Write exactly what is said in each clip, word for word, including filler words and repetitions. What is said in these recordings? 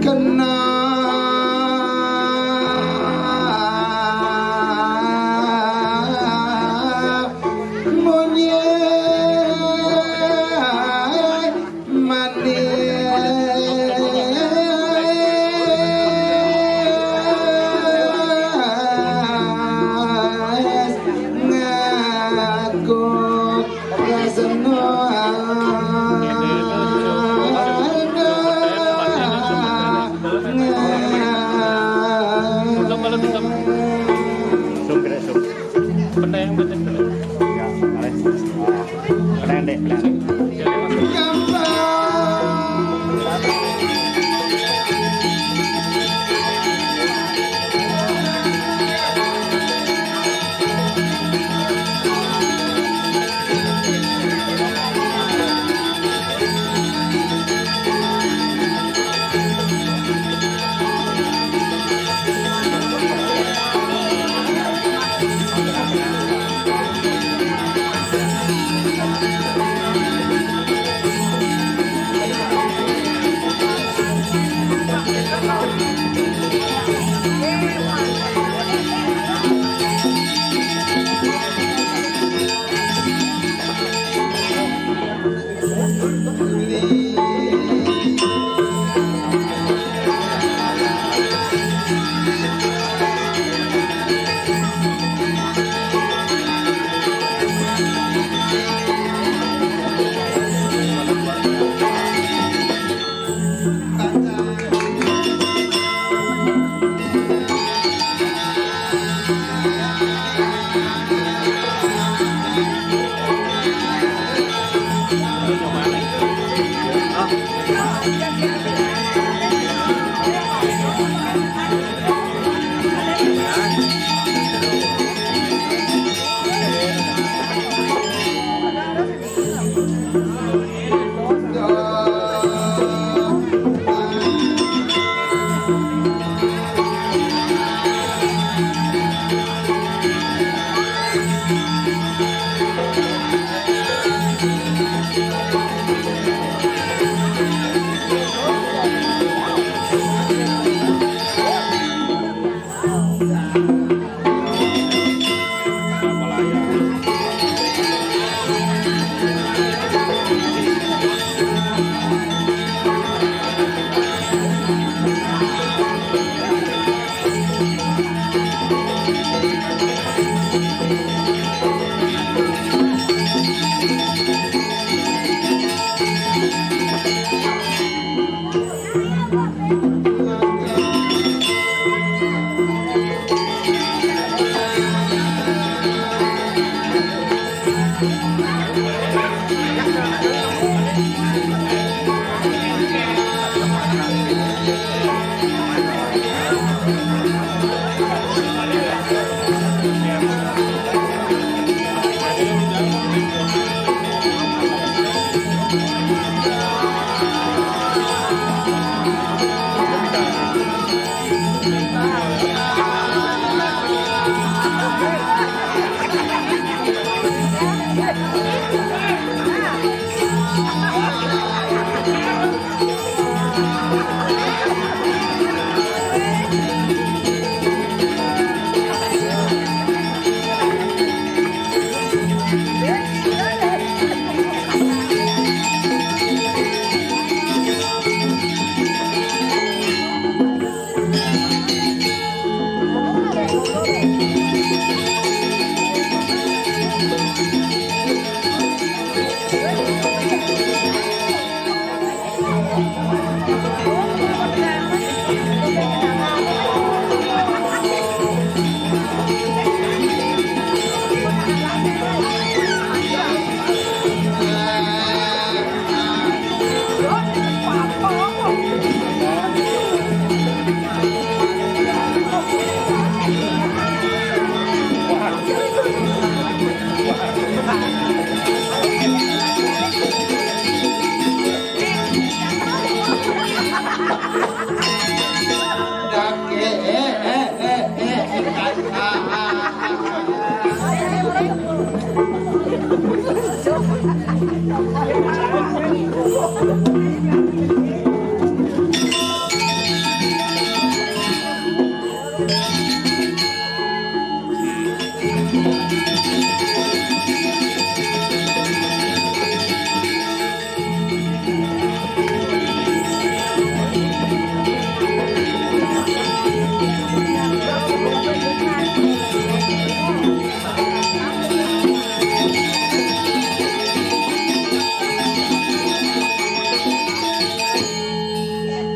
Kena munyi manis ngaku. Sum, kena sum. Pendek, pendek, pendek. Ya, mari. Pendek, pendek.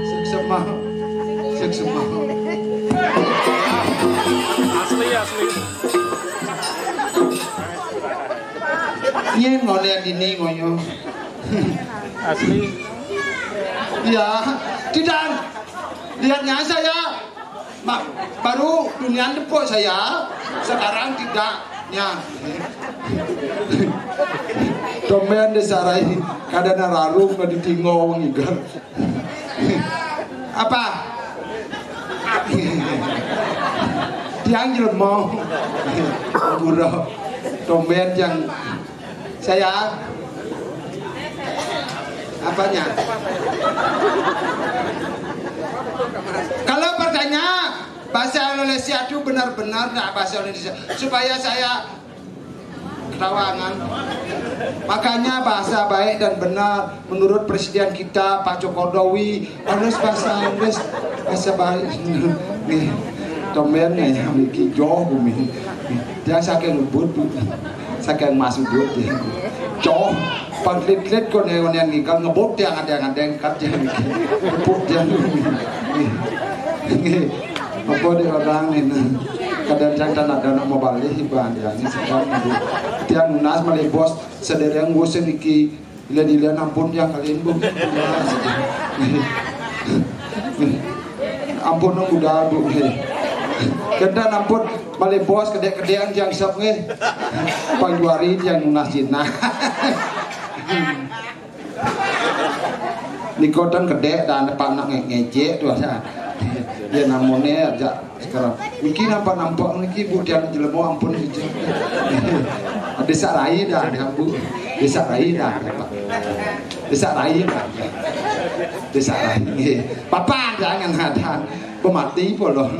Seksama. Seksama. Asli, asli. Yen ngono dini ngoyo. Asli. Ya, tidak. Lihatnya saya. Ma-, baru dunia tepuk saya, sekarang tidaknya. Tomben disarai, kada nararung, kada ditinggal wong igal. Apa? Tiang jelema. Guru. Tomben tiang. Saya. Apanya? Kalau bertanya bahasa Indonesia itu benar-benar nggak bahasa Indonesia, supaya saya ketawangan. Makanya bahasa baik dan benar menurut Presiden kita Pak Jokowi harus bahasa Inggris, bahasa baik. Nih, tomben nih, yang iki jauh bumi. Dia saking ngebut, saking masuk duit dia. Cowok, pangklit-klit kok nih, yang ngikan ngebut dia ngadeng-ngadeng kat dia. Ngebut dia. Nih. Nih. Apa di orang nih, nah. Kadang jangan ada nak mau balik, ibaratnya. Ini sekarang, Bu. Tiang nunas malih bos, sedereng ngusir niki. Dilihat-dilihat ampun tiang kalian, Bu. Ampun, dong, udah, Bu. Kita ampun, malih bos, kedek-kedekan tiang isap, nggih. Pang juari tiang nunas jinah. Niko tan kedek dan panak nge-, ngejek tu asa. Dia namune aja sekarang. Niki nampak-nampak niki, Bu, tiang jelema ampun niki. Desa rai dah dia, Bu. Desa rai dah, Pak. Desa rai dah. Desa rai. Nggih. Papan jangan ada. Pemati polon.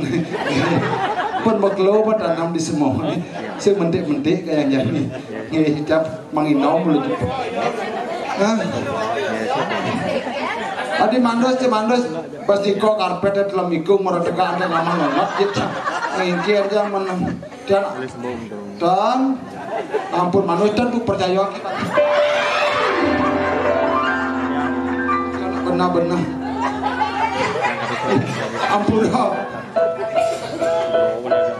Pun bekelo pun tanam di semua. Sing mentik-mentik kayak jadi. Nggih, cap. Manginau mulu tu. Hah? Adi mandus, ci mandus. Pas niko karpet itu lem iku, murah teka ada nama ngelak, gitu. Ngingkir aja menang. Dan, dan, ampun, manus, dan bu percaya kita. Benar-benar. Ampun, oh.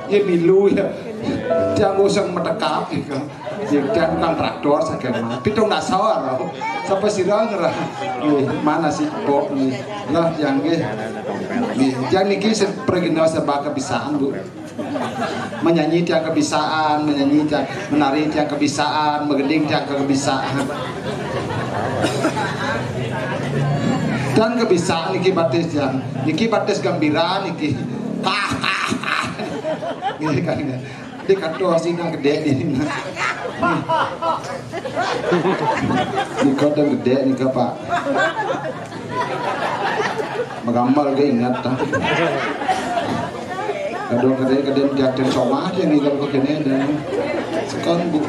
Ya milu ya. Jangan usah metekap, gitu. Jek tiang tukang traktor saking mana? Pitung dasa ora. Sapa sira ngerah? Nggih, mana sih kok nggih? Lah tiang nggih. Nggih, tiang niki se-, pragina serba kebisaan, Bu. Menyanyi tiang kebisaan, menyanyi tiang, menari tiang kebisaan, menggending tiang kebisaan. Dan kebisaan niki batis tiang. Niki batis gembira niki. Kah, kah, kah. Nggih kan. Di kantor sini yang gede ini. Nika dan gede nika, Pak. Mengamal ke ingat dah. Kadang-kadang kadang diatur sama aja nih kalau begini dan sekarang, Bu.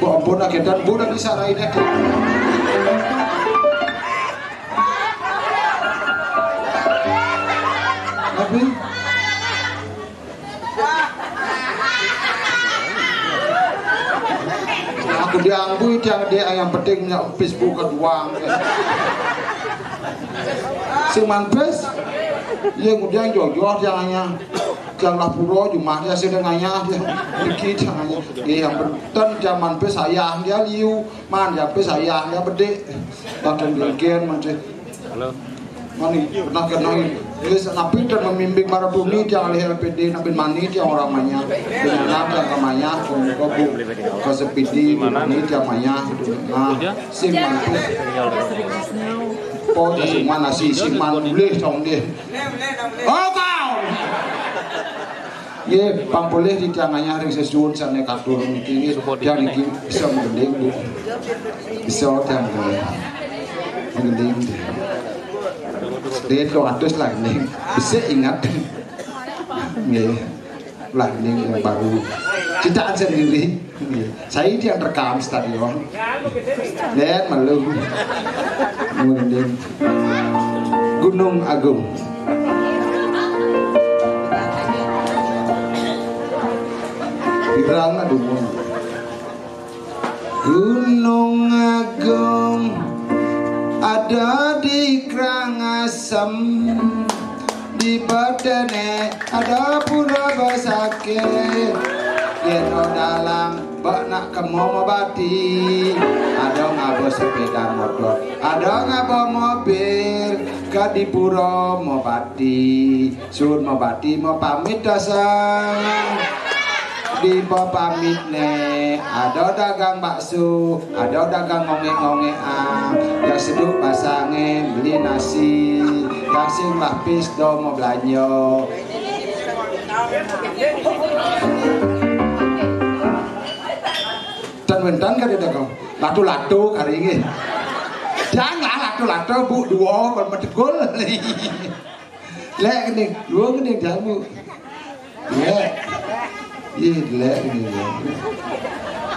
Bu ampun, akhirnya Bu dah bisa lain aja. Tapi aku dianggu tiang dia yang penting nya Facebook keduang. Sing manpes, ya kemudian jojoh tiang nya. Tiang lah pura jumah dia sedang ngayah dia. Niki tiang nya. Ya yang penting tiang manpes ayah dia liu, man dia pes ayah dia bedik. Bahkan demikian manpes. Halo. Mani, pernah kenal. Wis napi dan membimbing para bumi tiang alih L P D napi mani tiang orang manya. Dengan tiang kamanya, kemudian bu, ke sepidi, mani tiang manya. Nah, sing mantu. Po, sing mana si, sing man boleh, cong deh. Oh, kau. Nggih, pang polih di tiang ngayah ring sesuun sane katur niki nggih. Tiang niki bisa menggending, Bu. Bisa tiang menggending. Menggending. Dia dua ratus lah ini. Bisa ingat. Nggih. Lah, ini yang baru. Ciptaan sendiri. Nggih. Saya ini yang rekam stadion. Lihat, malu. Mending Gunung Agung. Pirang, aduh. Gunung Agung ada di Karangasem, di batene ada pura besakit. Yen dalam bak nak kemo mobati, ada ngaba sepeda motor, ada ngaba mobil, ka di pura mobati. Sun mobati mau pamit dasar. Di pamit ne, ada dagang bakso, ada dagang ngongek-ngongek ah. Yang seduk pasange beli nasi, yang sing lapis do mau belanja. Tan wentan kali dagang. Lato-lato kali ini. Jangan lato-lato, Bu, dua, kalau metegul. Lek gending, luung gending jamu. Lek. Ih, lek gending jamu.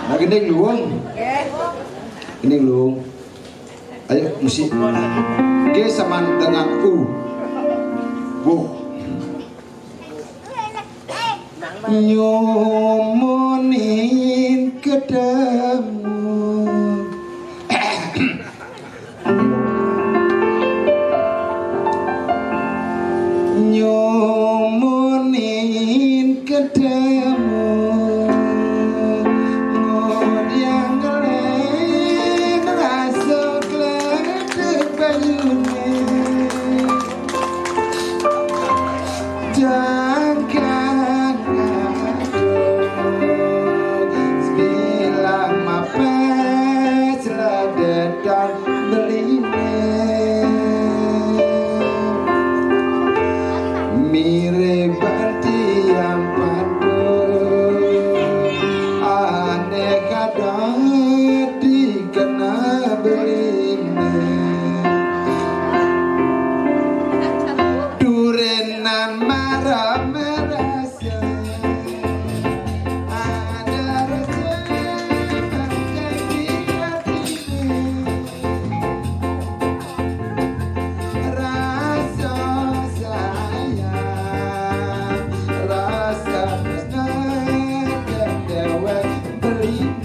Nah, gending luung. Gending luung. Ayo, musik. G sama dengan U. Bu. Nyumunin ketemu. Nyumunin ketemu. Ngudiang ngeleng rasa kletek bayune. Jangan ngaduk sebilah mapes ledetan beline. Mirip tiang patung, aneh kadang dikena beline. Durenan marah merasa, ada rasa panjang di hati. Rasa sayang, rasa tresna, dan dewek beline.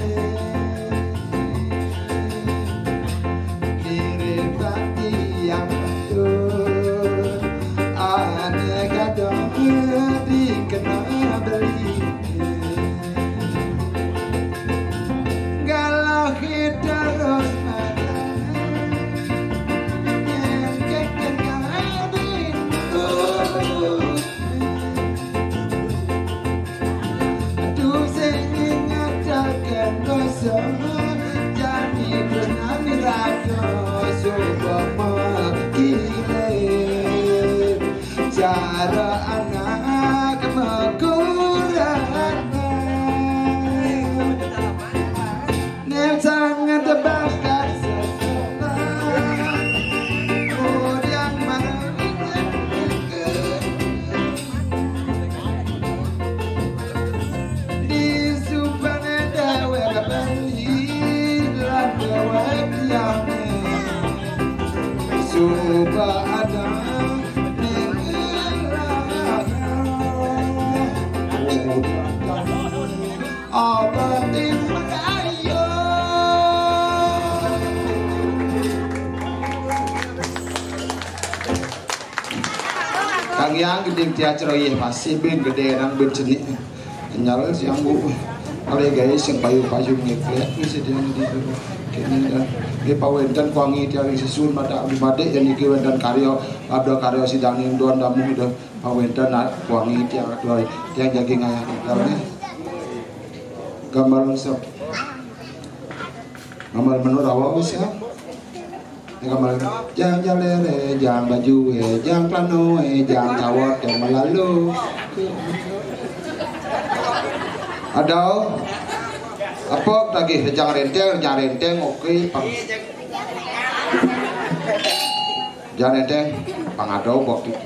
Mirip tiang patung, aneh kadang dikena beline. Galah terus makan, nyengkekkan kadin. Aduh, sing ngatakan dosa, jadi terus nami rado, coba makilir. Cara anak mengkurang. Nek sangat terbakar seselah, kemudian malam di subane dewek beli, lan dewek diame. Suba ada ning apa tim ayo. Kang Yang gending tiacro, iya, pasti ben gede nang ben seni. Nyal siang, Bu. Ale gae sing payu-payu ngeklek wis dia di kene dah. Nggih pawenten kuangi tiang sesuun mata abdi badhe yen niki wenten karya, ada karya sidang ning don damu dah. Pawenten nak kuangi tiang aduh tiang jagi ngayah tinggal nggih. Gambar sep. Gambar menur awak wis ya. Ini gambar jang jalere, jang baju, eh, jang klano, eh, jang kawat, jang melalu. Ada apa lagi? Jang renteng, jang renteng, oke, pang. Jang renteng, pang ada waktu.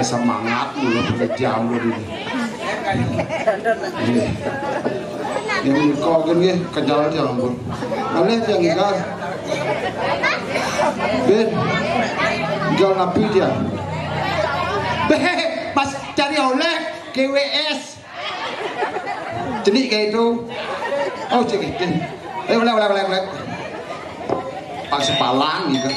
Semangat mulu pengerjaan mulu ini. Ini. Ini kok gini, kejar aja ampun. Boleh dia ngigal. Ben. Ngigal napi dia. Be, pas cari oleh G W S. Cenik kayak itu. Oh, cek itu. Eh, oleh, oleh, oleh, oleh. Pas palang gitu.